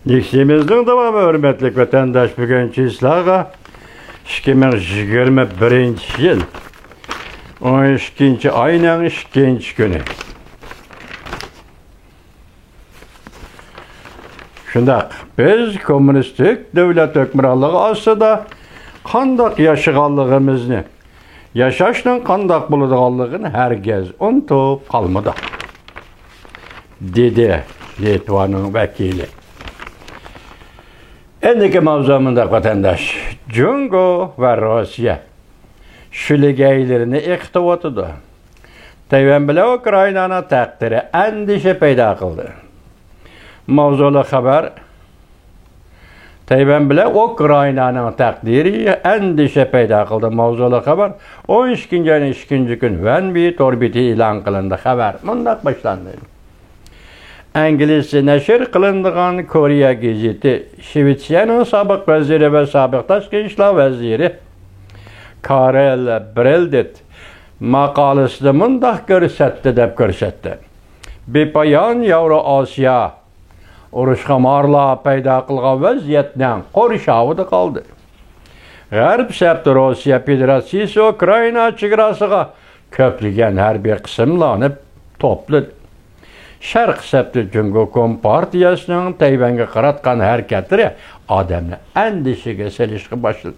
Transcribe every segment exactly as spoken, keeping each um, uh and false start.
لېكسىيىمىزنىڭ داۋامى، ھۆرمەتلىك ۋەتەنداش، بۈگۈن چىسلاغا ئىككى مىڭ يىگىرمە بىرىنچى يىل، ئون ئىككىنچى ئاينىڭ ئىككىنچى كۈنى. شۇنداق، بىز كوممۇنىستىك دۆلەت ھۆكۈمرانلىقى ئاستىدا قانداق ياشىغانلىقىمىزنى، ياشاشنىڭ قانداق بولىدىغانلىقىنى ھەرگىز ئۇنتۇپ قالمىدۇق، دېدى لىتۋانىڭ ۋەكىلى. ئەمدىكى ماۋزۇ مۇنداق، ۋەتەنداش. جۇڭگو ۋە روسىيە شۆلگەيلىرىنى ئېقىتىۋاتىدۇ. تەيۋەن بىلەن ئۇكرائىنانىڭ تەقدىرى ئەندىشە پەيدا قىلدى. ماۋزۇلۇق خەۋەر. تەيۋەن بىلەن ئۇكرائىنانىڭ تەقدىرى ئەندىشە پەيدا قىلدى. ماۋزۇلۇق خەۋەر. ئون ئىككىنچى ئاينىڭ ئىككىنچى كۈنى ۋەنبى تور بېتى ئېلان قىلىندى. خەۋەر مۇنداق باشلاندى. ئىنگلىزچە نەشر قىلىنىدىغان كورېيە گېزىتى شىۋېتسىيەنىڭ سابىق ۋەزىرى ۋە سابىق تاشقى ئىشلار ۋەزىرى كارل برېلدت ماقالىسىدە مۇنداق كۆرسەتتى، دەپ كۆرسەتتى. بىپايان ياۋرو ئاسىيا ئۇرۇشقا مارىلاپ پەيدا قىلغان ۋەزىيەتنىڭ قورشاۋىدا قالدى. غەرب سەپتە روسىيە فېدېراتسىيىسى ئۇكرائىنا چېگراسىغا كۆپلىگەن ھەربىي قىسىملارنى توپلىدى. شەرق سەپتە جۇڭگو كومپارتىيەسىنىڭ تەيۋەنگە قاراتقان ھەرىكەتلىرى ئادەمنى ئەندىشىگە سېلىشقا باشلىدى.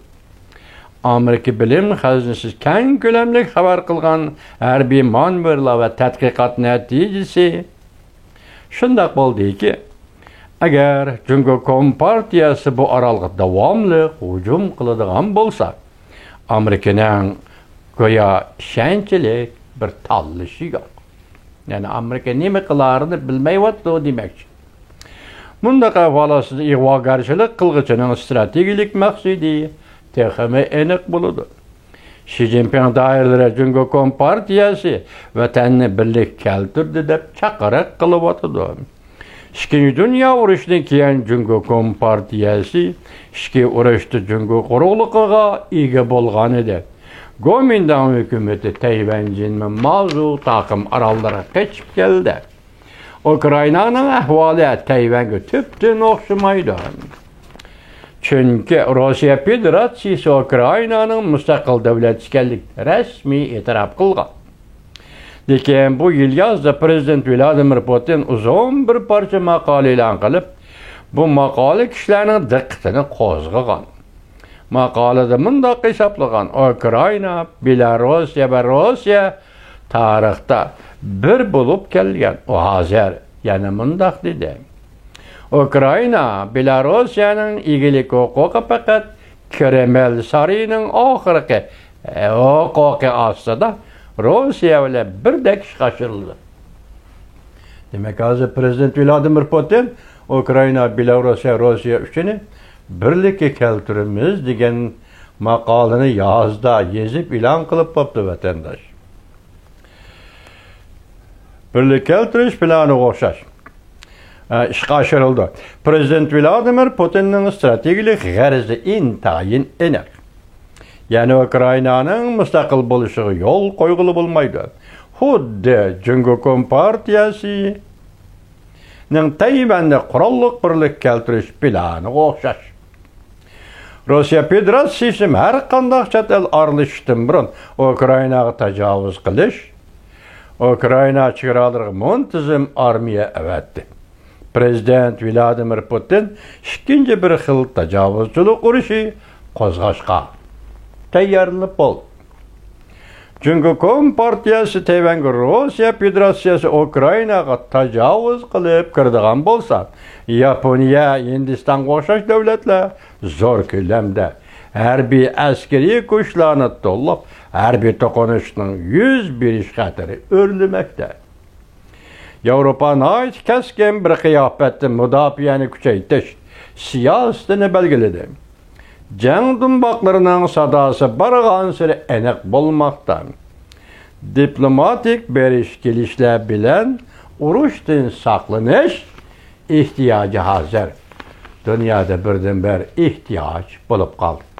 ئامېرىكا بىلىم خەزنىسى كەڭ كۆلەملىك خەۋەر قىلغان ھەربىي مانېۋىرلار ۋە تەتقىقات نەتىجىسى شۇنداق بولدىكى، ئەگەر جۇڭگو كومپارتىيەسى بۇ ئارالغا داۋاملىق ھۇجۇم قىلىدىغان بولسا، ئامېرىكىنىڭ گويا ئىشەنچلىك بىر تاللىشى يوق. يەنى ئامېرىكا نېمە قىلارىنى بىلمەيۋاتىدۇ دېمەكچى. مۇنداق ئەھۋال ئاستىدا ئىغۋاگەرچىلىك قىلغۇچىنىڭ ئىستراتېگىيەلىك مەقسىتى تېخىمۇ ئېنىق بولىدۇ. شى جىنپىڭ دائىرىلىرى جۇڭگو كومپارتىيەسى ۋەتەننى بىرلىككە كەلتۈردى دەپ چاقىرىق قىلىۋاتىدۇ. ئىككىنچى دۇنيا ئۇرۇشىدىن كېيىن جۇڭگو كومپارتىيەسى ئىچكى ئۇرۇشتا جۇڭگو قۇرۇقلۇقىغا ئىگە بولغانىدى. گومىنداڭ ھۆكۈمىتى تەيۋەن جىنمىن مازۇ تاقىم ئاراللىرىغا قېچىپ كەلدى. ئۇكرائىنانىڭ ئەھۋالى تەيۋەنگە تۈپتىن ئوخشىمايدۇ. چۈنكى روسىيە فېدېراتسىيىسى ئۇكرائىنانىڭ مۇستەقىل دۆلەت ئىكەنلىكىنى رەسمىي ئېتىراپ قىلغان. لېكىن بۇ يىل يازدا پىرېزىدېنت ۋلادىمىر پۇتىن ئۇزۇن بىر پارچە ماقالە ئېلان قىلىپ، بۇ ماقالە كىشىلەرنىڭ دىققىتىنى قوزغىغان. ماقالىدە مۇنداق ھېسابلىغان، ئۇكرائىنا، بېلاروسىيە ۋە روسىيە تارىختا بىر بولۇپ كەلگەن. ئۇ ھازىر يەنە مۇنداق دېدى، ئۇكرائىنا، بېلاروسىيەنىڭ ئىگىلىك ھوقۇقى پەقەت كرېمىل سارىيىنىڭ ئاخىرقى ھوقۇقى ئاستىدا روسىيە بىلەن بىردەك ئىشقا ئاشۇرۇلىدۇ. دېمەك، ھازىر پىرېزىدېنت ۋلادىمىر پۇتىن ئۇكرائىنا، بېلاروسىيە، روسىيە ئۈچۈنى بىرلىككە كەلتۈرىمىز دېگەن ماقالىنى يازدا يېزىپ ئېلان قىلىپ بوپتۇ، ۋەتەنداش. بىرلىككە كەلتۈرۈش پىلانىغا ئوخشاش، ئە، ئىشقا ئاشۇرۇلىدۇ. پىرېزىدېنت ۋلادىمىر پۇتىننىڭ ئىستراتېگىيەلىك غەرىزى ئىنتايىن ئېنىق. يەنى ئۇكرائىنانىڭ مۇستەقىل بولۇشىغا يول قويغىلى بولمايدۇ. خۇددى جۇڭگو كومپارتىيەسىنىڭ تەيۋەندە قوراللىق بىرلىك كەلتۈرۈش پىلانىغا ئوخشاش. روسىيە فېدېراتسىيىسى ھەر قانداق چەت ئەل ئارىلىشىشتىن بۇرۇن ئۇكرائىناغا تاجاۋۇز قىلىش، ئۇكرائىنا چېگرالىرىغا مۇنتىزىم ئارمىيە ئەۋەتتى. پىرېزىدېنت ۋلادىمىر پۇتىن ئىككىنچى بىر خىل تاجاۋۇزچىلىق ئۇرۇشى قوزغاشقا تەييارلىنىپ بولدى. جۇڭگو كومپارتىيەسى تەيۋەنگە روسىيە فېدېراتسىيەسى ئۇكرائىناغا تاجاۋۇز قىلىپ كىرىدىغان بولسا، ياپونىيە، ھىندىستانغا ئوخشاش دۆلەتلەر زور كۆلەمدە ھەربىي ئەسكىرىي كۈچلەرنى تولۇپ، ھەربىي توقۇنۇشنىڭ يۈز بېرىش خەتىرى ئۆرلىمەكتە. ياۋروپا ناھايىتى كەسكىن بىر قىياپەتتە مۇداپىئەنى كۈچەيتىش سىياسىتىنى بەلگىلىدى. جەڭ دۇمباقلىرىنىڭ ساداسى بارغانسېرى ئېنىق بولماقتا. دىپلوماتىك بېرىش-كېلىشلەر بىلەن ئۇرۇشتىن ساقلىنىش ئېھتىياجى ھازىر دۇنيادا بىردىنبىر ئېھتىياج بولۇپ قالدى.